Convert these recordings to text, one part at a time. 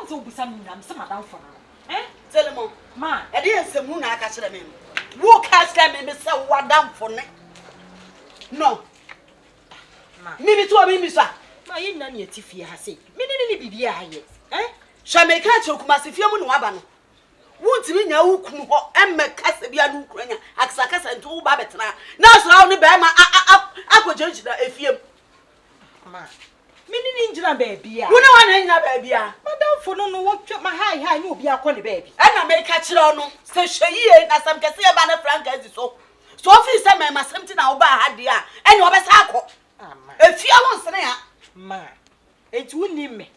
sɛ wobisa me nyinaa, mese m'adamfo no no. Eh? Solomon, Ma. Ɛdeɛn nsɛmhunu na aka kyerɛ me no? Woka kyerɛ me me sɛ w'adamfo ne no. Ma. Mimi to obi mi so a. Ma yɛn nyinaa ne yɛte fie ha sei. Me ne ne ne biribiara yɛ. Eh? Hwɛ meka kyerɛ Kumasi fie mu na waba no. Wontumi nya wo kunu hɔ mmɛka sɛ bia ne wo kunu anya akasakasa nti wo ba bɛtena ha. Na asra wo ne bɛrima akɔgyinagyina efie mu. Ma. Me ne no ngyina baabiara. Wo ne hwan na nnyina baabiara? M'adamfo no no, wɔtwa ma hae hae ne obiara kɔ ne baabi. Ɛna meka kyerɛ wo no sɛ hwɛ yie na asɛm kɛse yɛ ba ne frankaa dzi so. Sɛ ofii sɛ mɛɛmasɛm nti na wobaa ha deɛ a, ɛne ɔbɛsan akɔ. Ama. Efie hɔ nsene ha. Ma. Enti wonnim me?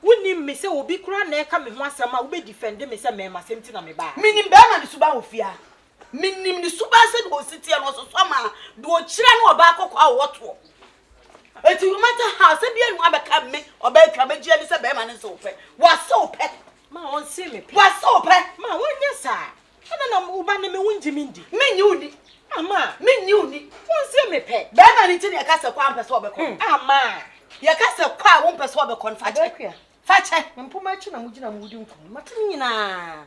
Wonnim me sɛ obi koraa na ɛka me ho asɛm a wobɛ defend me sɛ mɛɛmasɛm nti na mebaa ha? Menim bɛɛma ne suban wɔ fie ha. Menim ne suban sɛdeɛ ɔsi teɛ no, ɔsosɔ maa deɛ ɔkyira ne ɔbaa kɔkɔɔ a ɔwɔ toɔ. Eti no matter how sɛ bia no abɛka me ɔbaa atwa mɛgye adi sɛ bɛrima no nse wo pɛ. Wase wo pɛ. Ma ɔnse me pɛ. Wase wo pɛ. Ma wɔnyɛ saa. Ɛna na wo ba ne me wo ngye me ndi. Mennye wo ni. Ama. Mennye wo ni. Wonse me pɛ. Bɛrima no nti na yɛka sɛ kɔ a mpɛ sɛ ɔbɛkɔ no. Ama. Yɛka sɛ kɔ a wompɛ sɛ ɔbɛkɔ no fa kyɛ. Fa kyɛ. Mpoma akyi na mogyina modi nkɔmmɔ. Mate ne nyinaa.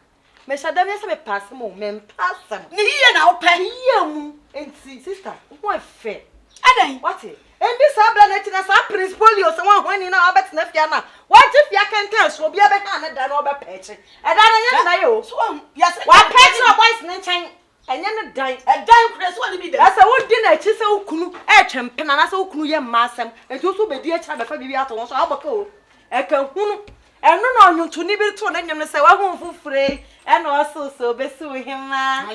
Mehyɛ da nyɛ sɛ mepɛ asɛm o, mempɛ asɛm. Ne yie na wopɛ. Ne yie mu nti, sister, wo ho ɛfɛ. Adɛn? Wate? Ɛndi saa berɛ no akyi na saa Prince Polio sɛ wanhwani na wabɛtena fie na wagye fie akɛntɛn so, obiara bɛha ne dan na ɔbɛpɛ akyi. Ɛdan no ɛnyɛ ne dan o. So wahu? Yɛse Wapɛ akyi wɔ boys no nkyɛn, ɛnyɛ ne dan. Ɛdan kura sɛ ɔne bi da. Na sɛ wodi n'akyi sɛ wo kunu ɛretwe mpena anaasɛ wo kunu yɛ mmaa asɛm, nti wo nso wobɛdi akyi abɛfa biribi ato wo so a, wobɛka o. Ɛka hunu. Ɛno na ɔnwontoni bi too ne nnwom no sɛ, Wahu wo foforɔ yi, ɛna ɔsoo sɛ ɔbɛsi wo hemmaa.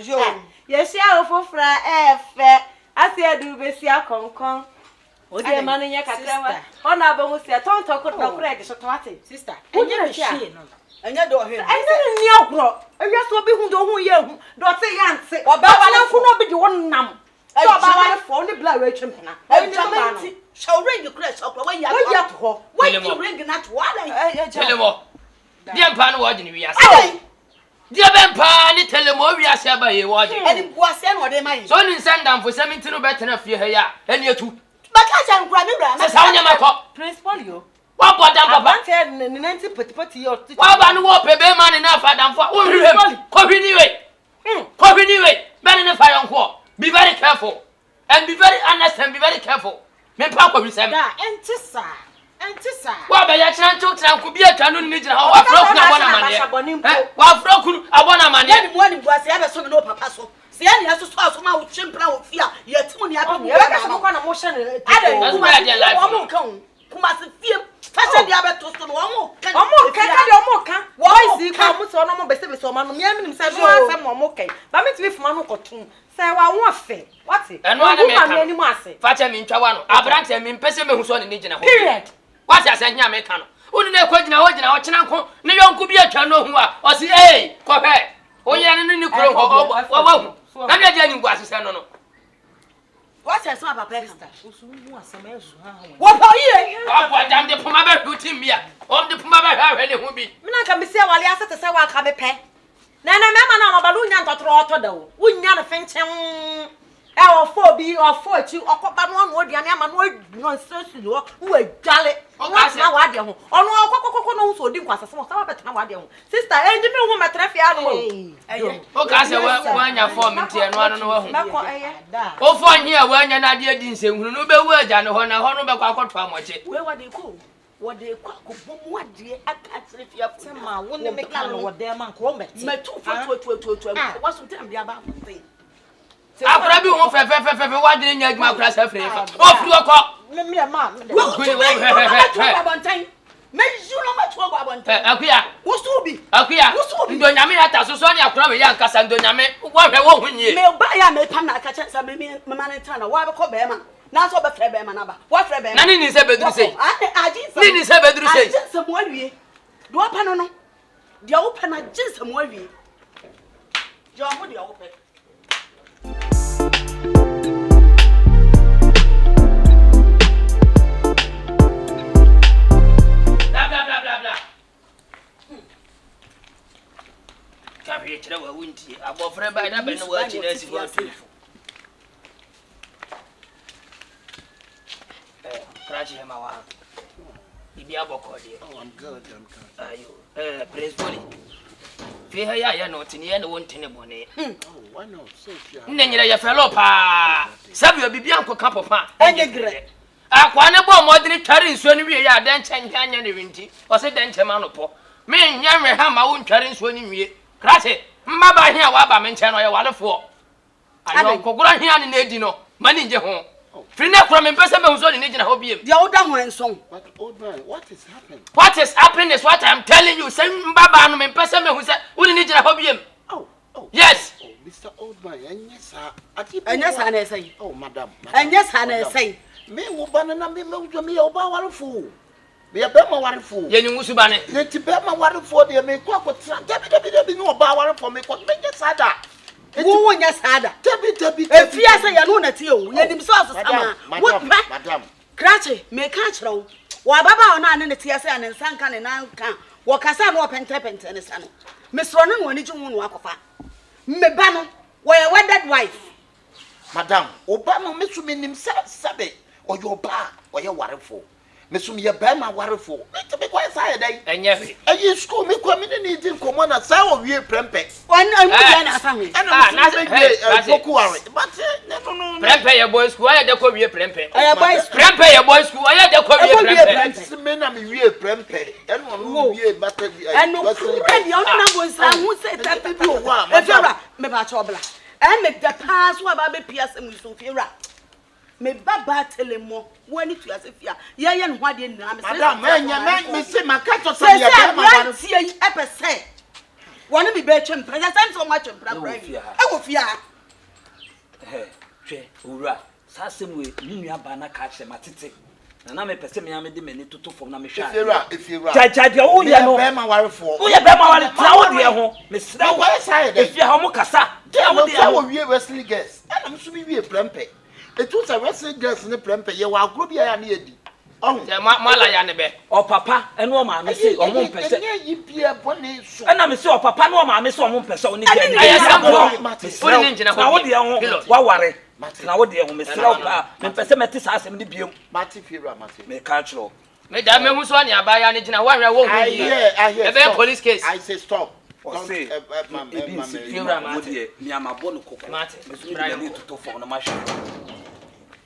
Yɛhyia wo foforɔ a, ɛyɛ fɛ. Ase yɛde wo bɛsi akɔnkɔn. Wo deɛ ma no nyɛ kakra ma hɔ na abɛhu sɛ ɛtɔ ntɔkoro dɔkoro ɛde so tɔ ate. Sista, ɛnyɛ me hwee no no. Ɛnyɛ deɛ ɔhwɛ Ɛnyɛ ne nni agorɔ. Ewiase obi hu deɛ ɔhu yɛ hu, deɛ ɔte yɛ ante. Ɔbaa nko na obi de wo nam. Sɛ ɔbaa warefoɔ ne bla retwe mpena. Adwaman nti hyɛ wo ring kora hyɛ kora wayi ato hɔ. Wayi ring no ato hɔ adɛn. Telemɔ deɛ mpaa ne wɔgye ne wiase. Adɛn. Deɛ bɛn paa ne telemɔ wiase aba yie wɔgye. Animguaseɛ na ɔde ma yɛn. Sɛ ɔnim sɛ ndamfosɛm nti no bɛtena fie ha yi a ɛne atu. Bɛka kyerɛ no kora me wura. Sesa wo nneɛma kɔ. Prince Polio. Wabɔ dam papa. Aberanteɛ ne nanti patipati yɛ ɔte. Waba no wɔpɛ bɛrima ne no afa adamfo a wonhwehwɛ mu. Kɔhwe ni wei. Kɔhwe ni wei bɛne ne fa yɔnkoɔ be very careful and be very honest and be very careful mempa akɔhwisɛm. Da ɛnte saa ɛnte saa. Woabɛyɛ kyerantew kyeranko bi atwa no ne gyina hɔ wafrɛ kunu abɔ no amaneɛ ɛ wafrɛ kunu abɔ no amaneɛ. Yɛne mu animguase abɛso me ne wo papa so sɛ yɛne yɛsosɔ aso ma wotwe mpena wɔ fie a yɛte mu ne abɛgu Yɛbɛka sɛ mokɔ na mohyɛ no Adɛn Ɛso bɛyɛ deɛ life no. Kumase fie wɔn ka o Kumase fie fa sɛ deɛ abɛto so no wɔn ka Ɔmo ka ka deɛ ɔmo ka boys yi kɔ ɔmo sɛ ɔno ɔmo bɛsɛbɛsɛ ɔmo ano mea menim sɛ ɛno asɛm na ɔmo ka yi ba metumi foma no kɔtom sɛ wawo ɔfɛ wate Ɛno ara na ngu meka maame no. anim ase Fa kyɛ me ntwa w'ano. Aberanteɛ mempɛ sɛ mɛhu sɛ ɔne ne gyina hɔ bio. period. Wate asɛ hia meka no. Wo ne no ɛkɔ gyina hɔ gyina hɔ kyena nko ne yɔnko bi atwa no ohu a ɔse ei kɔhwɛ wo yere no ne ne kuro hɔ ɔbɔ wahu na ne agya animguasesɛm no no. Wate asɛm a papa ɛka wɔpɛ yie. Wabɔ dam de poma bɛhwɛ wo ti mmea. Wɔn de poma bɛhwɛ ahwɛ ne ho bi. Me na nka mesi awale ase te sɛ wanka mepɛ. Na ɛnɛ mmarima no a wɔba no wonya ntɔtorɔ ɔtɔ da o. Wonya no fenkyɛn. Ɛ ɔfɔ obi ɔfɔ akyi ɔkɔba no ɔno aduane ama no ɔno nsɛ si hɔ na wadwale na watena w'adeɛ ho. Ɔno ɔkɔkɔkɔkɔ na ɔhu sɛ ɔdi nkwasasɛm ɔsan abɛtena w'adeɛ ho. Sister, ɛnti me ho mɛtena fie anom o. Ɛyɛ. Woka sɛ woanya fɔm nti ɛno ano no wahu. Mɛkɔ ɛyɛ. Wo fɔm he a woanya no adeɛ di nsɛnhunu no wobɛwu agya no hɔ na hɔ no wobɛkɔ akɔto amɔkye. Wei wɔde kɔ o. Wɔde kɔ akɔbɔ mu adeɛ aka akyerɛ fiafo Sɛ ma wo ne me ka no wɔ dɛm a nka wɔmmɛte. Matu fo tuatuatuatua waso nti na mede aba abɔnten. Akora bi ho fɛfɛfɛfɛ w'adwene nyɛ adwuma akora sɛ afiri fa ɔfiri ɔkɔ. Akuya akuya ndonyame ata so sɔ ne akora wei ankasa ndonyame wɔhwɛ wɔn ho nyie. Me ba yɛ a mepam na aka kyerɛ sɛ me mema ne ntena na wɔabɛkɔ bɛrima nanso ɔbɛfrɛ bɛrima no aba wɔafrɛ bɛrima. Na ne ni sɛ bɛduru sei ne ni sɛ bɛduru sei. Agye nsɛm awie deɛ ɔpɛ no no deɛ wopɛ no agye nsɛm awie deɛ ɔho deɛ wopɛ. Bla bla bla bla bla. Ka hwee kyerɛ wa wontie. Abɔfra ba na bɛ ne w'akyi na asi hɔ atu fo. Eh, krakye hɛ ma wa. Biribiara bɔkɔɔ deɛ. Oh, I'm good, I'm good. Ayo, eh, Prince Bully. Fie ha yi a yɛ no te ne yɛ ne wo nte ne bɔne. Oh, why not? Sɛ fie ha. Nne nyerɛ yɛ fɛlɔ paa. Sɛbi obibi ankɔka pɔpa. Ɛnyɛ grɛ. Akoa ne bɔɔ mmɔdene tware nsuo no wie yɛ a dɛnkyɛ nyɛ anyɛ ne nti ɔse dɛnkyɛ ma no pɔ. Menyɛ nwe ha ma wo ntware nsuo no nwie. Krakye, mmabaa he a wɔaba me nkyɛn no ɔyɛ warefoɔ. Ayɔnkogorɔ he a ne na edi no, m'ani ngye ho. Firi nnɛ korɔ mempɛ sɛ mehu sɛ ɔne no gyina hɔ biem. Deɛ woda ho nso. But old man, what is happening? What is happening is what I am telling you. Sɛ mbabaa no mempɛ sɛ mehu sɛ wo ne no gyina hɔ biem. Oh, oh. Yes. Oh, Mr. Old man, ɛnyɛ saa. Adeɛ bi Ɛnyɛ wɔ saa hɔ na a- ɛsɛ yi. Oh, madam, madam. Ɛnyɛ saa na madam. ɛsɛ yi. Me wo ba no na me me meyɛ ɔbaa warefo o. Meyɛ bɛrima warefoɔ o. Yɛnim wo subane. Na nti bɛrima warefoɔ deɛ mekɔ akɔtena dabi dabi dabi ne ɔbaa warefoɔ mekɔ menyɛ saa da. Nti Wo wo nyɛ saa da. dabi dabi dabi. Efie sɛ yɛne wo na te o. Yɛnim sɛ ɔsesa Madam, ma. Wo madam, hwɛ. madam. Krakye, meka akyerɛ wo. Wɔ ababaawa no a ne ne teɛ sɛ ne nsa nka ne nan nka. Wɔkasa na ɔpɛntɛpɛntɛ ne sa no. Mesrɛ no na w'ani gye ho na wakɔfa. Me ba no, wɔyɛ wedded wife. Madam, wo ba no me so menim sɛ sɛbe ɔyɛ ɔbaa a ɔyɛ warefoɔ. Me so meyɛ bɛrima warefoɔ. Metumi kɔyɛ saa yɛ dɛn? Ɛnyɛ hwee. Ɛyi sukuu me kɔ me ne ne di nkɔmmɔ na saa ɔwie prɛmpɛ. Ɔno ɛmu Eh. deɛ na afa ho. Ɛna Ah, me na so sɛ- mebɛwie hey, Kwasi. boku ware. But ne no no. Prɛmpɛ yɛ boys school, ɔyɛ dɛ kɔ wie prɛmpɛ. Ɛyɛ boys school. Prɛmpɛ yɛ boys school, ɔyɛ dɛ kɔ wie Ɛkɔ wie prɛmpɛ. prɛmpɛ. Ɛnti me na mewie prɛmpɛ. Ɛna ɔno wie bata bi. Ɛno kura deɛ ɔno na bɔ nsira ho sɛ Ɛnti bi wɔ hɔ a, tɛtɛtɛ. madam. Efiewura, mepa kyɛw bla. Ɛmɛ dɛ paa so aba abɛpia asɛm yi so fiewura. Me ba baa tele mɔ, wo ani tua sɛ fia. Yɛyɛ ne ho adeɛ nyinaa mesrɛ Madam, sɛ ɛnyɛ me me se maka kyerɛ sɛ Sɛ meyɛ sɛ bɛrima ware. aberanteɛ yi ɛpɛ sɛ wɔne me bɛtwa mpra sɛ sɛm sɛ ɔmo atwa mpra Ɛwɔ kora fie ha. ɛwɔ fie ha. Hɛ, hwɛ, owura, saa asɛm wei, me nua baa na ka kyerɛ matete. Na na mepɛ sɛ mea mede m'ani toto fam na mehwɛ adeɛ. Efiewura, efiewura. Gyaagyaa deɛ woyɛ no. Meyɛ bɛrima warefoɔ. Woyɛ bɛrima ware, tena wo deɛ ho. Mesrɛ wo. Mekɔyɛ saa yɛ dɛn? Efie ha ɔmo kasa. Tena wo Deɛ deɛ no ho. sɛ wɔwie Wesley Girls ɛna me nso mewie prɛmpɛ. Ɛtu sɛ Wesley Girls ne prɛmpɛ yɛwɔ agorɔ bi a yɛ a ne yɛdi. Ɔho. Sɛ mo mo ala ya ne bɛ. Ɔpapa ɛne ɔmaame se ɔmo mpɛ sɛ. Ɛnyɛ yi bia bɔne so. Ɛna me se ɔpapa ne ɔmaame se ɔmo mpɛ sɛ ɔne Ɛne deɛ ne Ɛyɛ ne simple. Mesrɛ Wode wo, ne ngyina hɔ tena wo bio. deɛ ho. Period. Waware. Tena wo deɛ ho. Mesrɛ wo paa. Mempɛ sɛ mɛte saa asɛm no biom. Mate fiewura mate. Meka kyerɛ wo. Me da mehu sɛ ɔne abaayewa no gyina hɔ ahwɛ wɔn ho I yie. hear, I hear. Ɛbɛyɛ Stop. police case. I say stop. Don't, Ɔse ma, ebi ma, nsi ma, bi Fiewura ma mate. wo deɛ nea mabɔ no kɔkɔ. Mate. Me nso mede Bra m'ani yɛnkɔ. toto fam na mahwɛ.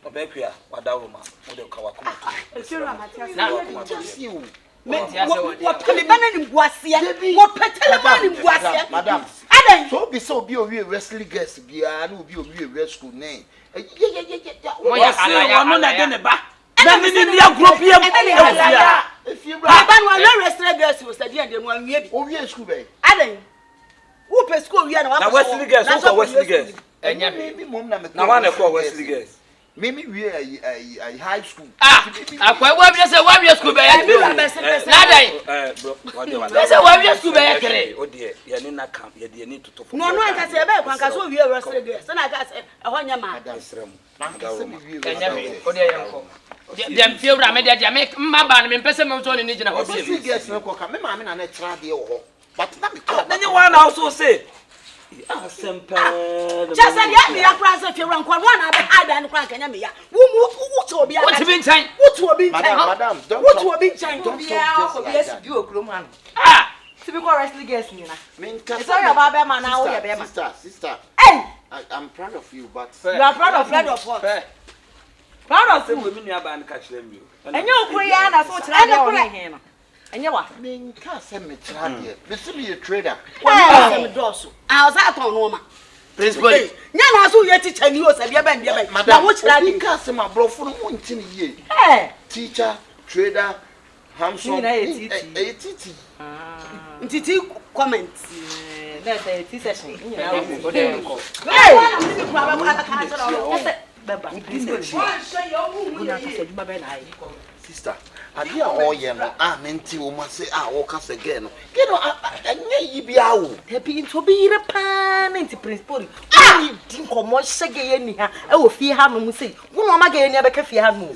Ɔbɛkua wadaworo ma wode ka wakoma to. Efiewura mate ase. Na- Wakoma to. Just you. Me Ɔnte ase wɔ deɛ. wɔpɛ me ba no animguaseɛ. Dabi. Wɔpɛ tele ba Madam, animguaseɛ. madam. Adɛn? So obi sɛ obi a owie Wesley Girls biara ne obi a owie Wesley School ne. Yɛyɛyɛyɛ. Mo yɛ Ɔse alaya, ɔno na alaya. ɛde ne ba. Na ne ne ni agorɔ biam Ɛne ne ɛwɔ fie alaya. ha. Efiewura. Me ba no anwe wrestler girls o sɛ deɛ deɛ no anwie bi. Owie school bɛyɛ. Adɛn? Wopɛ sukuu owie na wakɔ Na Wesley Girls, wokɔ Wesley Girls. Ɛnyɛ Me hwee. me mom na me. Na wane kɔ Wesley Girls. Me me wie ayi ayi ayi high school. Ah, akwa wawie sɛ wawie school bɛyɛ Ɛmi wura tere. bɛsɛ bɛsɛ. Na dɛn? Ɛɛ bro, wade wade. Sɛ wawie school bɛyɛ tere. O deɛ yɛne na ka yɛde yɛne toto fam. Na ɔno ankasa yɛbɛyɛ kwan kasa owie wrestler girls. Sɛ na aka sɛ ɛhɔ nyɛ maa. Mesrɛ mo. Na nkasa me wie Ɛnyɛ hwee. O deɛ yɛnkɔ. Deɛ deɛ fiewura me deɛ deɛ me mmabaa no mempɛ sɛ mehu sɛ ɔne ne gyina hɔ Wesley biem. Girls ne kɔ ka me maame na ne kyerɛ adeɛ wɔ hɔ. But na me kɔ. Na nye wɔn na ɔso se. Asɛm pɛɛ. Kyɛ sɛ deɛ meya koraa sɛ fiewura nkɔ no ana abɛha dan no koraa nkɛnyɛ meya. Wo mu wote obi aka. Wote bi nkyɛn. Wote obi Madam, nkyɛn. madam, don't Wote talk. obi nkyɛn. Don't Obiara talk just kɔ bi like asi that. bi wɔ kurom ha no. Ah! Tibi kɔ wrestling girls nyina. Me nkasa. Ɛsɛ ɔyɛ ɔbaa bɛrima anaa woyɛ bɛrima? Sister, sister. Hey! I'm proud of you, but. You are proud of Proud who? of what? Fɛ. Proud of Asɛm who? wɔ mi nua baa no ka kyerɛ mi o. Ɛnyɛ okuro yi ara na so kyerɛ adeɛ wɔ ne he no. Ɛnyɛ wa. Me nka sɛ me kyerɛ adeɛ. Me se me yɛ trader. Wɔn asɛm dɔɔso. Ah, ɔsɛ atɔn nneɛma. Prince Polly. Nyɛ na so yɛ teacher ni o sɛ deɛ bɛn deɛ bɛn. Na Madam, wo kyerɛ obi adeɛ. ka sɛ ma aborɔfo no mo nti ne yie. Hey! Teacher, trader, handsome. Ne nyinaa yɛ TT. Ɛyɛ TT. Nti ti comment. Na ɛsɛ ti session. Ne nyinaa wɔ mu. O deɛ yɛnkɔ. Hey! Wɔn na mo ne kura bɛkɔ abɛka akyerɛ wo. Ɛsɛ bɛba. Prince Polly. Wo na akasa adwuma bɛn na ayɛ. Sister, adeɛ a ɔreyɛ no a mente wo ma se a wɔka sɛ girl no. Girl no ɛnyɛ yi biara o. Dabi nti obi yere paa ne nti Prince Polly. Wone di nkɔmmɔ hyɛ gɛ yɛ ni ha ɛwɔ fie ha nom sei. Wo na ɔma gɛ yɛ ni abɛka fie ha nom.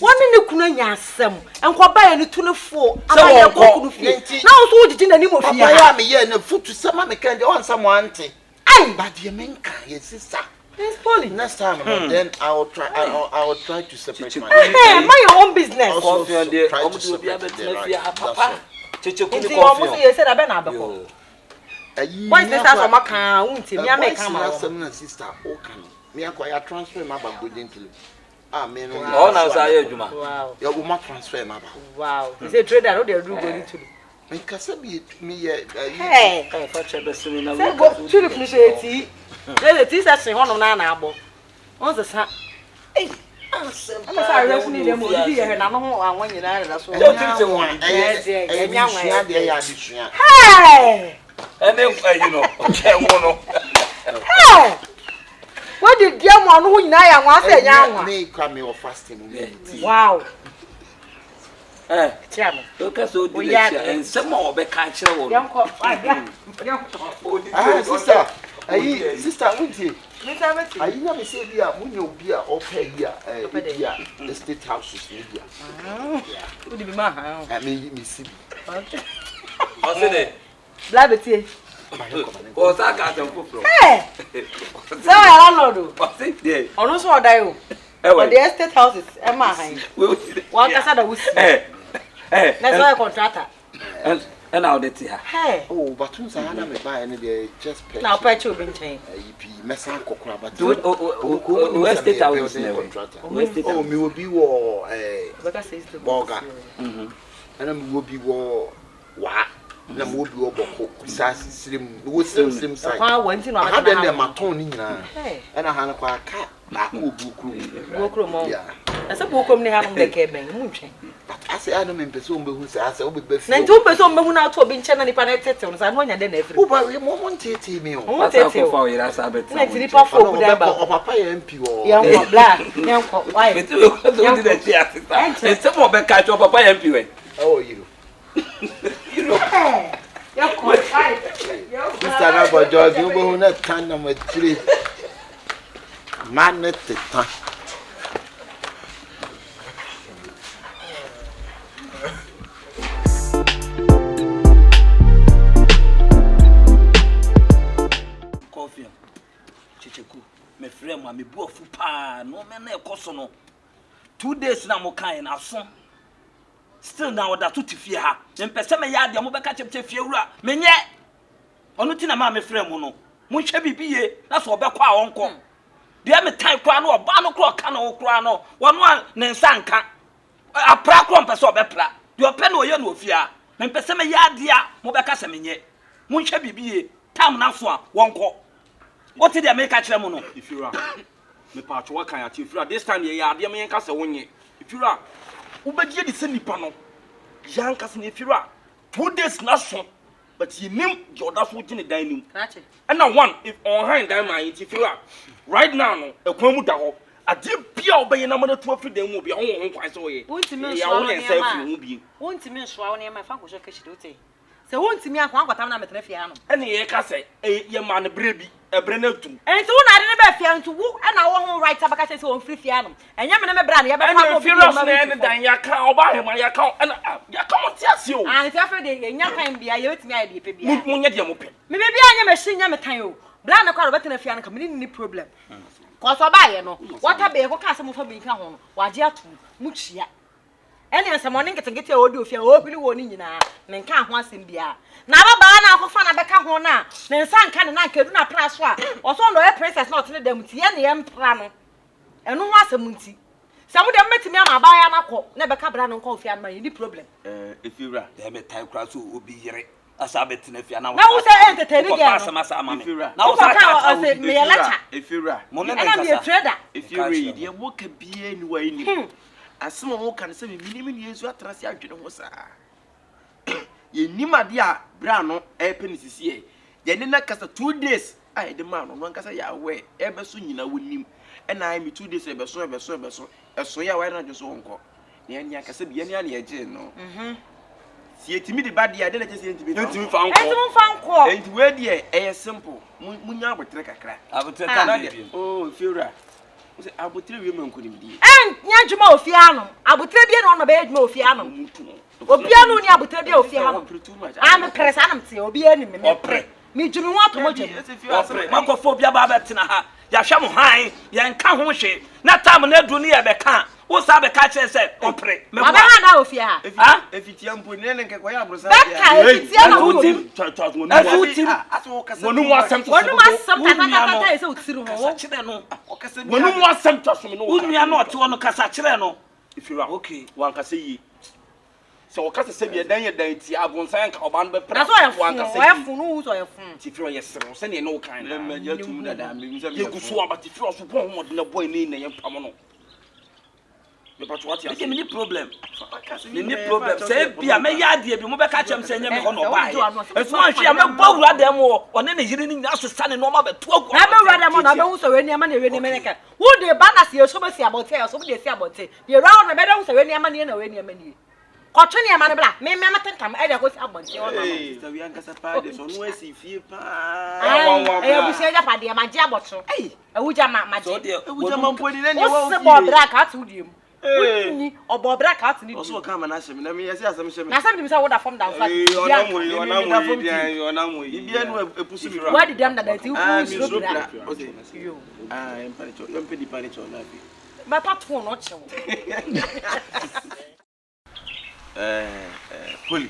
Wɔne ne kunu anya asɛm. Nkɔba yɛ ne tu ne fo. Ama Sɛ yɛ wɔnkɔ. kɔ kunu fie. Nti- Na wo nso wogyegye n'anim wɔ fie Papa yɛ ha. a meyɛɛ no futu sɛ ma meka deɛ ɔnsa mo ante. Ai! But deɛ menka yɛ sister. Miss Polly. Next time no, hmm. then I will try. I, will, I will try to separate my. Hey, mind your own business. Also, try to separate them. Right. Papa. Nti wɔn so yɛ sɛ dabɛ na abɛkɔ. Boys ne sa sɔma kan wunti mi ame kan ma wɔn. Boys na asɛm na sister o kan. Mi akɔ ya transfer ma ba golden tulip. Ah me no. Ɔwɔ na nsa ayɛ adwuma. Wow. Yɛ o ma transfer ma ba. Wow. Sɛ trader no de aduru golden tulip. Menkasa bi meyɛ ayi. Hey. Fa kyɛ bɛsene na Sɛ go tulip no so yɛ tii. Na yɛ tii sɛ hye hɔnom na na abɔ. Ɔnsesa. Ei, asɛm Ɛna sɛ awerɛ so ne dɛm odidi yɛ hwɛ n'ano ho anwa nyinaa deda so. Ɛnyɛ anwa, ɛyɛ ɛyɛ mesua deɛ ɛyɛ adesua. Hey! Ɛne ayi no, ɛwo no. Hey! Wadi deɛ mu ano ho nyinaa yɛ anwa sɛ ɛnyɛ anwa. Me kura me wɔ fasting mu me ti. Wow. Eh, Kyerɛ me. Woka sɛ odi n'akyi a, nsɛm a wɔbɛka akyerɛ wo no. Yɛnkɔ. Yɛnkɔ. Ah, sister, ayi, sister, wontie. Mesa bɛti. Ayi na me sɛ bi a munya obi a ɔpɛ yi a, eh, bi a estate houses ne bi a. Wodi bi ma ha. Eh, me me si bi. Ɔse dɛ. Bla bɛtie. Ɔsa ka asɛm foforɔ. Sɛ ɔyɛ landlord o. Ɔse deɛ. Ɔno nso ɔdan o. Ɔde estate houses ɛma ahan. Wankasa da wosi. Na sɛ ɔyɛ contractor. Ɛna ɔde te ha. Oh, but n saa na me ba ɛne deɛ just pɛ. Na ɔpɛ kyɛ obi nkyɛn. Ɛyi pii mɛsan kɔ kora but. O estate houses na ɛwɔ. Oh, mi wɔ bi wɔ ɛɛ bɔga. Ɛna mi wɔ bi wɔ waa. Na mi wɔ bi wɔ bɔko saa sirim mi wɔ sirim sirim side. Ɛkwan wɔ nti na ɔbɛtena ha. Aha deɛ deɛ ma tɔn ne nyinaa. Ɛna ha no kɔ aka. Baako wɔ buo kurom. Buo kurom ɔ. Na sɛ buo kurom ne hanom deɛ kɛɛ bɛn mu ntwɛn. But asɛ a na mempɛ sɛ wɔbɛhu sɛ asɛ wobɛba fie. Na nti wompɛ sɛ wɔbɛhu no ato obi nkyɛn na nipa no tetew no saa na wanya dɛn na afiri mu. Woba wei mo mo nteetee me o. Wɔn nteetee o. Na nti nipa fo ogu dan baako. Ɔpapa yɛ MP wɔ. Yɛnkɔ bla yɛnkɔ why. Yɛnkɔ. Nsɛm a ɔbɛka kyerɛ ɔpapa yɛ MP wɛ. Ɛwɔ yiro. Sista no abɔ George wobɛhu na ta nam akyire ma ne teta. Kɔfia, Kyekyeku, mefrɛ mo a mebu afu paa nneɛma na ɛkɔ so no. 2 days na mo kaeɛ no aso. Still na ɔda so te fie ha. Mempɛ sɛ mɛyɛ adeɛ a mobɛka kyerɛ me sɛ fiewura, menyɛ. Ɔno nti na maa mefrɛɛ mo no. Monhwɛ biribi yie na sɛ ɔbɛkɔ a ɔnkɔ. Deɛ metan koraa no ɔbaa no koraa ɔka ne ho koraa no, ɔno a ne nsa nka. Apra koraa ɔmpɛ sɛ ɔbɛpra. Deɛ ɔpɛ na ɔyɛ no wɔ fie ha. Mempɛ sɛ mɛyɛ adeɛ a mobɛka sɛ menyɛ. Monhwɛ biribi yie. Tam no aso a, wɔnkɔ. Wote deɛ meka kyerɛ mo no? Efiewura, mepatwo waka yɛate. Efiewura, this time yɛyɛ adeɛ ma yɛnka sɛ wonyɛ. Efiewura, wobɛgye adi sɛ nipa no yɛ ankasa no. Efiewura, 2 days na so, but yɛnim deɛ ɔda so gye ne dan no mu. Ɛna one, if ɔnhan dan maa yɛn nti efiewura, right now no, ɛkwan mu da hɔ. Adeɛ bia a wobɛyɛ na ama no atu afiri dan mu obi a wowɔ ho kwan sɛ woyɛ. Wontumi Ɛyɛ a nsoa wo wo ne nsa nneɛma afiri a ho bie. wontumi nsoa wo nneɛma ɛfa nkɔhyɛ kahyire wote. Sɛ wontumi anka woankɔtam no ammɛtena fie hanom. Ɛne yɛka sɛ yɛmaa no berɛ bi, ɛberɛ no adu. Enti wo na ade no baa fie ha nti wo na wowɔ ho right abɛka kyerɛ sɛ ɔmfiri fie hanom. Ɛnyɛ me ne me bra na yɛbɛkɔ Ɛne akɔ obi fie fie no mma so na ɛyɛ ne week dan, yɛaka ɔbaa ahema, yɛaka ɛna ah, yɛaka mo nte aseɛ o. Ah, nti afei deɛ yɛnya time biara yɛbɛtumi ayɛ deɛ yɛpɛ biara. Mo, monyɛ deɛ mopɛ. Me baabiara nyɛ machine nyɛ me tan o. Bra no koraa ɔbɛtena fie ha no nka me ne no nni problem. Cause ɔbaeɛ no, water bill yɛkɔkaa sɛ momfa bi nka ho no, wagye atom. Motua. Ɛne nsɛmmɔne nketenkete a ɔredi ofie a ɔrehwiri wɔ no nyinaa, menkaa ho asɛm biara. Na ababaa no a akɔfa no abɛka ho no a ne nsa nka ne nan kadu no apra so a ɔsɛ ɔno ɔyɛ princess na ɔte ne dan mu nti yɛn ne yɛmpra no. Ɛno ho asɛm nti. Sɛ mo deɛ mobɛtumi ama abaayewa no akɔ na ɛbɛka bra no nkɔ ofie anoma yɛnni problem. Eh, efiewura. Deɛ metae koraa sɛ obi yere asa abɛtena fie na Na wo sɛ ɛntetɛ ne wokɔfa gɛɛ no. asɛm asa ama me Efiewura. na wo sa Wokɔka taataa ɔse obi. meyɛ lecture. Efiewura. Mo ne ne Ɛna meyɛ nkasa. trader. Efiewura yi deɛ woka biara ni wa anim. Asɛm a wɔka no sɛ me ne me nua nso atena ase adwene ho saa. Yɛnnim adeɛ a berɛ a no ɛrepɛ no sisi ɛ. Yɛne no akasa 2 days a yɛde maa no, ɔno ankasa yɛ aware, ɛbɛso nyinaa wɔnim. Ɛna ayɛ me 2 days ɛbɛso, ɛbɛso, ɛbɛso. Ɛso yɛ a wayɛ n'adwene so ɔnkɔ. Na yɛne ankasa bi, yɛne a na yɛgyee no. Sɛ yɛtumi de ba deɛ a, deɛ na ɛkyɛ sɛ yɛntumi mfa Enti nkɔ. momfa nkɔ. Enti wei deɛ ɛyɛ simple. Munya aboterɛ kakra. Aboterɛ ka Na deɛ deɛ, bio. oh, fiewura. Wo sɛ aboterɛ wie ma nkonimdie. Ɛnyɛ adwuma wɔ fie hanom. Aboterɛ bia na ɔno bɛyɛ adwuma wɔ fie hanom. Obiara no ni aboterɛ bia wɔ fie hanom. Ah, mepere saa na meteɛ. Obiara nim me. Mepere. Medwi me ho ato mogya mu. Ɔpere. Moakɔfa obi aba abɛtena ha. Yɛahwɛ mo hann, yɛnka ho hwee. Na tam no aduru ne yɛbɛka a, wo saa bɛka kyerɛ sɛ ɔpere. Meboa. Wabɛha na wɔ fie ha. Ha? Efitia mpo ne ne nkɛkɔ yɛ aborosan. Bɛka efitia na wɔ bi. Ɛso wotim. Wɔn mu asɛm to Wɔn mu asɛm tatatata yɛ sɛ otiri ho. Kasa kyerɛ no. Wɔn mu asɛm tɔ so me no. Wo nua no ɔte hɔ no kasa kyerɛ no. Efira. Okay. Wankasa yie. Sɛ wɔka sɛ sɛbi ɛdan yɛ dan ti abonsan nka ɔbaa no bɛpra. Na sɛ ɔyɛ fun, ɔyɛ fun, no hu sɛ ɔyɛ fun. Ti firi ɔyɛ serew sɛdeɛ ne wo kan na. Mɛgye atum dada, menim sɛ meyɛ fun. Yɛgu so aba ti firi ɔso bɔ ho mmɔden na bɔ ɛne na yɛn pam no. Mepatwo wate ase. Mede meni problem. Meni problem. Sɛ ebi a mɛyɛ adeɛ bi mobɛka kyerɛ me sɛ ɛnyɛ me hɔ na ɔbaeɛ. Nso anhwɛ a mɛbɔ awura dan mu hɔ ɔne ne yere no nyinaa asesa ne nneɛma bɛto agu. Na ɛbɛwura dan mu hɔ na ɔbɛhu sɛ wei nneɛma na wei nneɛma na kɛ. Wode ba na sɛ yɛsɔ bɛsi abɔnten a yɛsɔ de asi abɔnten. Deɛ wura hɔ no bɛda hu sɛ wei nneɛma nie na wei nneɛma nie. Kɔtwe nneɛma no bra. Me me metentam ɛde akɔsi abɔnten hɔ na. Sister wi ankasa paa de sɛ ɔno asi fie paa. Ɛyɛ abusua agyapadeɛ magye abɔto. Awugya ma magye. Awugya ma mpo ni na nea wɔn fie. Wose bɔ ɔbra ka ate wo deɛ mu. Wonni ɔbɔ ɔbra ka ate ne deɛ mu. Ɔso ɔka ama n'ahyɛ me na meyɛ sɛ asɛm hyɛ me. Na asɛm nim sɛ woda fam da nfa. Ɔnam wɔ yi ɔnam wɔ yi deɛ ɔnam wɔ yi. Bibia no epusu mi. Wadi dɛm dada nti wo suro bra. Ah, yɛmpa ne kyɛw yɛmpɛ nipa ne kyɛw na afei. Mɛpa to no kyɛw. Eh, eh, Poli.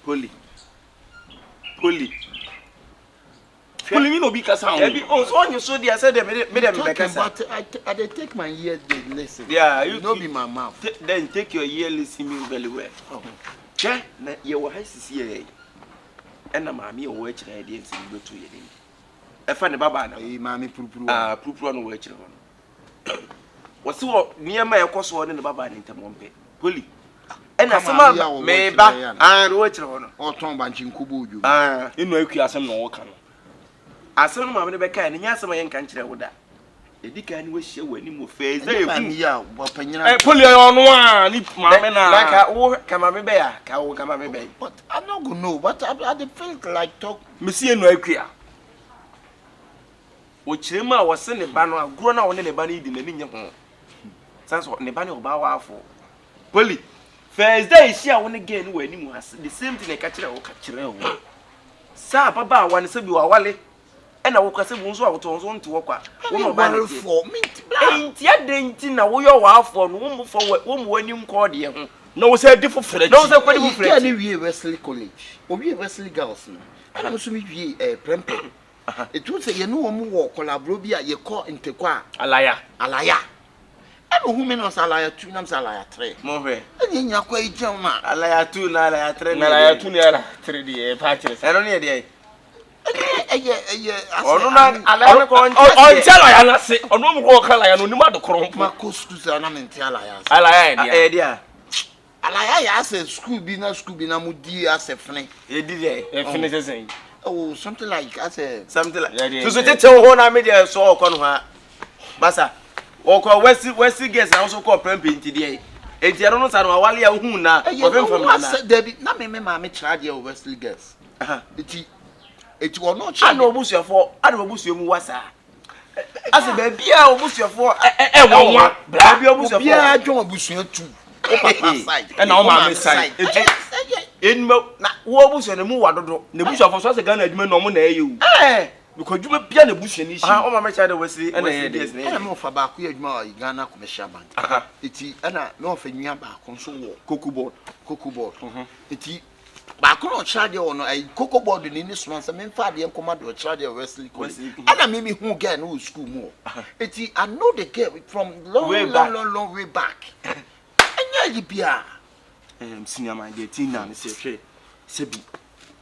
Poli. Poli. Poli ni na obi kasa ho. Ebi o so onye so dia sɛ de me me de me bɛkasa. But I dey take my ear dey listen. Yeah, you no be my mouth. Then take your ear listen me very well. Hwɛ na yɛ wɔ ha sisi yɛ. Ɛna maame yɛ wɔ akyire yɛ deɛ nsɛm bɛto yɛ ne. Ɛfa ne babaa no. Ɛyi maame purupuru. Ah, purupuru no wɔ akyire hɔ no. Wɔsi wɔ nneɛma a ɛkɔ soɔ ne ne babaa ne ntam wɔmpɛ. Poli. Ɛna asɛm a meba ah no wɔakyerɛ hɔ no. Ɔtɔn bankye nkobo odwo. Ah. Enu akua asɛm na ɔka no. Asɛm no maame no bɛkae no nyɛ asɛm a yɛnka nkyerɛ wo da. Ɛdi kan ne wahyia wɔ anim wɔ first day ehu. Eh, poli ɛyɛ ɔno a ne maame na. Na ka wo ka maame bɛyɛ a ka wo ka maame bɛyɛ. But I no go know but I dey feel like talk. Mesi enu akua. Ɔkyerɛ mu a, ɔse ne ba no, agorɔ no a ɔne ne ba no redi no, n'ani nnye ho. Sane sɛ ne ba no yɛ ɔbaa waafo. Polly, first day ɛhyia wo ne girl no wɔ anim ha, the same thing na ɛka kyerɛ wo. Ka kyerɛ wo. Sɛ ababaawa no sɛbi wawale, ɛna wo kora sɛbi wo nso a wotɔ nso wonte hɔ kwa. Wo na ɔbaa no teɛ. Enti adɛn nti na woyɛ ɔwaafoɔ no, wommu wommu w'ani nkɔ ɔdeɛ ho. Na wo sɛ di foforɔ akyi. Na wo sɛ kɔdi foforɔ akyi. Girl no wie Wesley College, owie Wesley Girls no, ɛna me nso me wie eh, Prempeh. Ɛtu sɛ yɛne wɔn wɔ kɔlaboro bi a yɛkɔ ntekɔ a. Alaya. Alaya. Ɛna ohun mi na ɔsɛ alaya tu nam sɛ alaya tere. Mo hwɛ. Ɛna yɛn nyinaa kɔ ayi gyina wɔn a. Alaya tu na alaya tere ne yɛ deɛ. Alaya tu ne alaya tere deɛ ɛfa akyerɛ sɛ. Ɛno ne yɛ deɛ. Ɛyɛ ɛyɛ asɛ. Ɔno na alaya no kɔ ɔnkyɛ aseɛ. Ɔnkyɛ alaya no ase ɔno mu kɔ ɔka alaya no onim ade korɔ mpo. Ma kɔ sukuu sɛ na mente alaya ase. Alaya yɛ deɛ. Ɛyɛ deɛ. Alaya yɛ asɛ school bi na school bi na mo di asɛ fene. Yɛ di dɛ. Ɛfene sɛ sɛn. Oh something like asɛ. Something like. Soso tete wo ho na me deɛ so ɔkɔ no ha. Masa ɔkɔ wɛsi wɛsi girls na nso kɔ prɛmpe nti deɛ. Enti ɛno no sa no awale a ohun na ɔfɛn fam na na. Dabi na me me maame kyerɛ adeɛ wɔ Wesley girls. Eti eti ɔno kyerɛ. Ana obusuafoɔ ana obusua mu wa saa. Asɛ baabi a obusuafoɔ ɛwɔ nwa bra. Baabi a obusuafoɔ. Obiara dwon abusua tu. Wo papa side. Ɛna wo maame side. Enuma na wo abusua no mu wa dodo. Na abusuafoɔ so asɛ Ghana adwuma na ɔmo na ɛyɛ o. Ɛɛ. Because adwuma bia na abusua no hyɛ. Wo maame kyerɛ de Wesley Wesley girls na ɛyɛ. Ɛna me wɔfa baako yɛ adwuma wɔ Ghana Commercial Bank. Eti ɛna me wɔfa nua baako nso wɔ. Cocoa board. Cocoa board. Eti Baako na ɔkyerɛ adeɛ wɔ no ayi koko board ni ne soma sɛ memfa adeɛ nkɔma deɛ ɔkyerɛ adeɛ wɔ Wesley College ɛna me me hu girl no wɔ school mu hɔ eti I know the girl from long way long back. long long way back ɛnyɛ ayi biara. Um, senior man deɛ ti na ne sɛ hwɛ sɛbi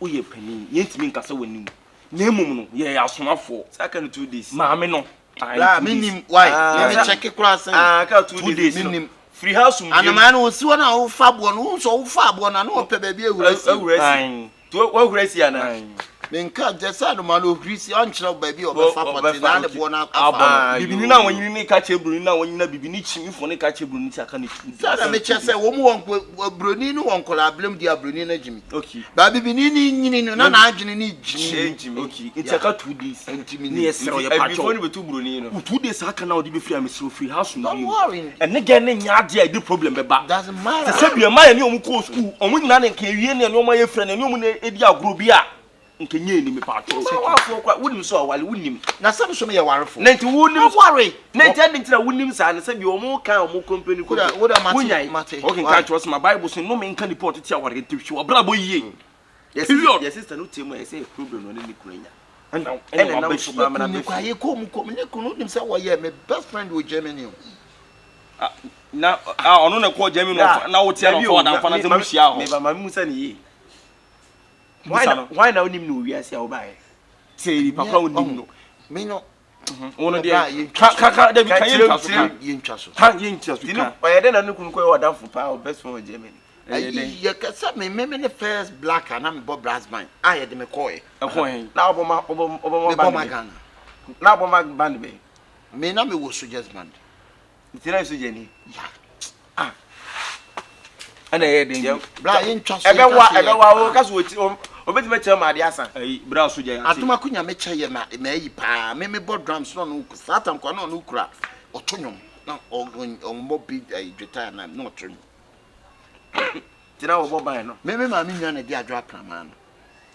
woyɛ panin yɛntumi nkasa w'anim na mmom no yɛyɛ asomafoɔ Saa ka no 2 days. Maame no Bra two me days. nim why Ah, me me check koraa sɛn Ah, ka 2 2 days. days. me nim Firi ha asomdwoe mu. Anomaa no osi hɔ na wofa aboɔ no wohu sɛ wofa aboɔ no a na ɔpɛ baabi awura si. Awura si. To wahura si anaa? Menka nkyɛ sɛ anomaa no ohuri si ɔnkyerɛ wo baabi a ɔbɛfa pɔte na ne boɔ no afa no. Bibini no a wanyini ne ka kyerɛ buroni no a wanyini na bibini kyimifo ne ka kyerɛ buroni sɛ aka ne tu. Sɛ na mekyɛ sɛ wɔn wɔ buroni no wɔ nkɔlaa abirem deɛ buroni no agyimi. Okay. Ba bibini no nyini no na n'adwene no gyimi. Okay. Nti aka 2 days. Nti mi ni. Srɛ ɔyɛ pakyɛw. Abibifo no bɛtu buroni no. Wo 2 days aka na ɔde bɛfiri a mesrɛ firi ha asomdwoe Don't mu. worry. Ɛne gɛ ne nyɛ adeɛ a ɛde problem bɛba. Doesn't matter. Sɛ sɛ bia ma yɛne ɔmo kɔɔ school ɔmo nyinaa ne nka ewie ne ɛne ɔmo ayɛ friend ɛne ɔmo na edi agorɔ bi a. Nka nyɛ ni mepa kyɛw. Ɔbaa wafoɔ kora wonim sɛ ɔwale wonim. Na sɛ nso meyɛ warefo. Na nti wonim. Aware. Na nti adi nti na wonim saa no sɛ bi wɔn kan wɔn company ko. Woda woda mate Wonyae. mate. Wɔkenkan kyerɛ sɛ ma Bible sɛ nnome nka nipa ɔtete aware nti hwɛ w'abrabɔ yie. Period. Yɛ sister no tie mu a yɛ sɛ problem no ɔne ne kunu anya. Ɛna Ɛna ɛna nam waba so fie. koraa mena Ne bɛ kura fie. yɛ kɔ mu kɔ mu ne kunu nim sɛ wɔyɛ me best friend wɔ Germany o. Ah, na ah ɔno na ɛkɔɔ Germany na ɔfa na wotia na Dabi ɔfa o, ɔdamfo na me- sɛ ma- mo hyia hɔ. Meba ma me musa ne yie. Busa no. Why na wonim no wɔ wiase a wobaeɛ? Sɛ nipa kora wonim no. Me no. Wo no deɛ ka ka ka dabi ka yɛ ntwa so ka. Yɛ ntwa so. Ka yɛ ntwa so Nti ka. no, ɔyɛ dɛn na ne kunu kɔyɛ ɔdamfo paa o best friend wɔ Germany? Ɛyɛ dɛn? Yɛ kɛ sɛ me me me ne first black a na me bɔ brass band a yɛde me kɔɛ. Ɛkɔɔ he? Na ɔbɔ ma ɔbɔ ɔbɔ ma Me bɔ band ma bɛn? Ghana. Na ɔbɔ ma band bɛn? Me na me wɔ soldiers band. Nti na yɛ sogyani? Yeah. Ah. Ɛna ɛyɛ den bi. Bra yɛ ntwa so. Ɛbɛwa ɛbɛwa o kaso oti obetumi akyerɛ ma ade asa. Ɛyi bra sogya yɛ ate. Adomako nyame kyɛ yɛ ma ma ayi paa me me bɔ drums na ɔno saa tam kwa na ɔno kura ɔto nwom na ɔmmɔ bi ɛyi dweta na na ɔto nwom. Nti na wɔbɔ ban no. Me me maame nua na ɛde adwo apramaa no.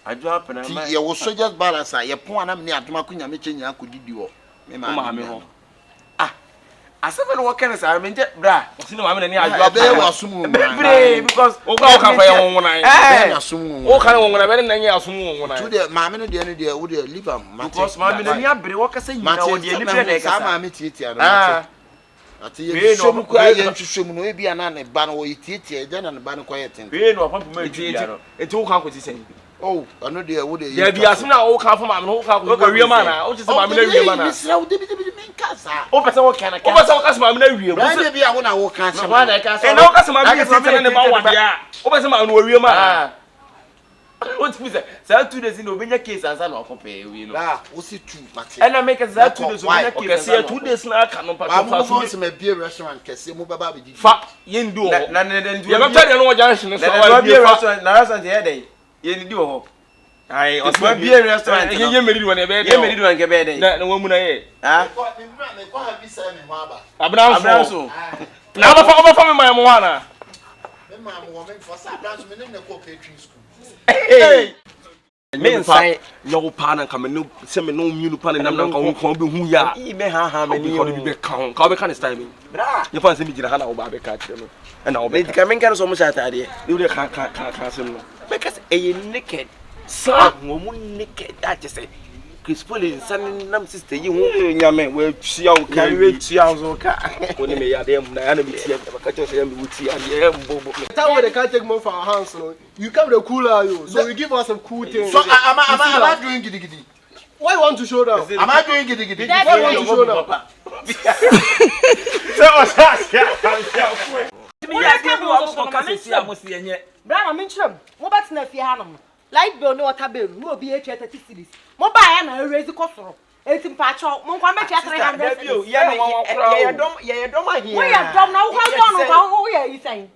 Adwo apramaa. Ti yɛ wɔ soldiers barracks a yɛ pon a na me ne Adomako nyame kyɛ nyinaa kɔ didi wɔ me maame hɔ. Ah, asɛm na wɔka no saa me nkyɛ bra. Ɔsi ne maame na ne adwo apramaa. Ɛbɛyɛ wɔ asom nwonwonan. Bebree because. Wo kura wo ka fa yɛ nwonwonan. Ɛbɛyɛ na asom nwonwonan. Wo ka ne nwonwonan bɛne na nyɛ asom nwonwonan. Tu deɛ maame no deɛ no deɛ wo deɛ leave am mate. Because maame no ni abere wɔkasa nyinaa wɔ deɛ ni bere na ɛkasa. Saa maame tietia no mate. Ate yɛ nhwehwɛ mu koraa yɛ nhwehwɛ mu no ebi a na ne ba no wɔyɛ tietia ɛgya na ne ba no kɔ yɛ tenten. Wei na ɔpam poma etwi dua no. Eti wo kan kɔsi sɛn? Oh, ɛno deɛ wo deɛ yɛ. Dabi asem na wo kan fo maame no wo kan kɔsi wɔ wiem ana? Wo kyerɛ sɛ maame no awie ma na? Mesrɛ wo dabi dabi menka saa. Wo pɛ sɛ wo kan na Wo pɛ sɛ wo ka sɛ maame no awie mu. Bra deɛ bi a wo na wo ka asɛm. Ɛna wo ka sɛ maame no yɛ tietia na ne ba wɔ deɛ a, wo pɛ sɛ maame no wɔ wiem ana? Wotumi sɛ saa 2 days no obenya case ansa na ɔkɔ pɛɛ wei no. Bra wo se 2 mate. Ɛna meka sɛ saa 2 days obenya case ansa na ɔkɔ. Ɔkɛseɛ 2 days na aka no mpatwɔ fa so. Maame mo sɛ mabie restaurant kɛseɛ mo bɛba abɛdidi. Fa yɛn di wɔ hɔ. Na na na nti yɛbɛtɔ deɛ no wɔ junction no so. Na na wabie restaurant na restaurant yɛ dɛn? Yɛn didi wɔ hɔ. Ayi ɔsɛ wabie restaurant no. Yɛn mɛdidi wɔ na ɛbɛyɛ dɛn? Yɛn mɛdidi wɔ na ɛbɛyɛ dɛn? Na na wɔn mu na yɛ. Ah. Mekɔ ha bi sɛ me ho aba. Abranso. Na ɔbɛfa ɔbɛfa me maa mo hɔ ana? Me maa mo wɔ me nfa sɛ abranso me ne ne kɔ catering school. Me nsan nyɛ wo paa na nka me ne sɛ me ne wo mmienu pa ne nam na nka wo nko wobɛhu yɛ a Ii bɛ ha ha me ni o bi bɛka ho nka wobɛka ne style bi yɛfa nsɛ megyina ha na wobaa bɛka akyerɛ me ɛna wobɛka ka menka no sɛ ɔmo hyɛ ataadeɛ ne wode ka ka ka ka asɛm no bɛka sɛ ɛyɛ naked saa wɔn mu naked a kyɛ sɛ Chris Paul nsa ne nam sister yi ho nyame watua wo ka nyame watua wo so ka wo ne me yɛ adeɛ mu na yɛ na metia bɛka kyerɛ sɛ yɛ me wotia adeɛ mbɔ bɔ That way they can't take more from our hands, no. You come with a cooler, yo. So you give us some cool things. So am I am I am I doing gidi gidi? Why you want to show down? Am I doing gidi gidi? Why you want to show down? Sɛ ɔhyɛ aseɛ Bra ma menkyerɛ mu. Mobɛtena fie hanom no, light bill ne water bill no, na obi atua 30 cedis. Mobaeɛ na ɛraise kɔ soro. Enti mpakyɛw, monkɔ mmɛtua 300 cedis. Yɛyɛ dɔm ahia. Woyɛ dɔm na wokɔ dɔn no nka woyɛ ayi sɛn?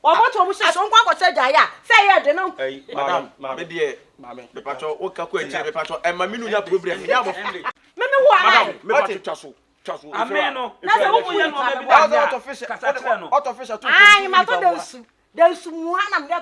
Wɔn to wɔn hyehyɛ wɔn kɔ akɔhyɛ gyae a sɛ ɛyɛ de no. Madam, me deɛ, mepatwɔ woka kɔ akyire mepatwɔ ɛma me nunya problem nyɛ abɔfo de. Me me wo ana. Madam, mepatwɔ twa so. Twa so. Amen no. Na sɛ wo mu nipa me bɔ. Ɔtɔ fish. Ɔtɔ fish ato. Ayi ma tɔ dansu. Dansu mu ana me de.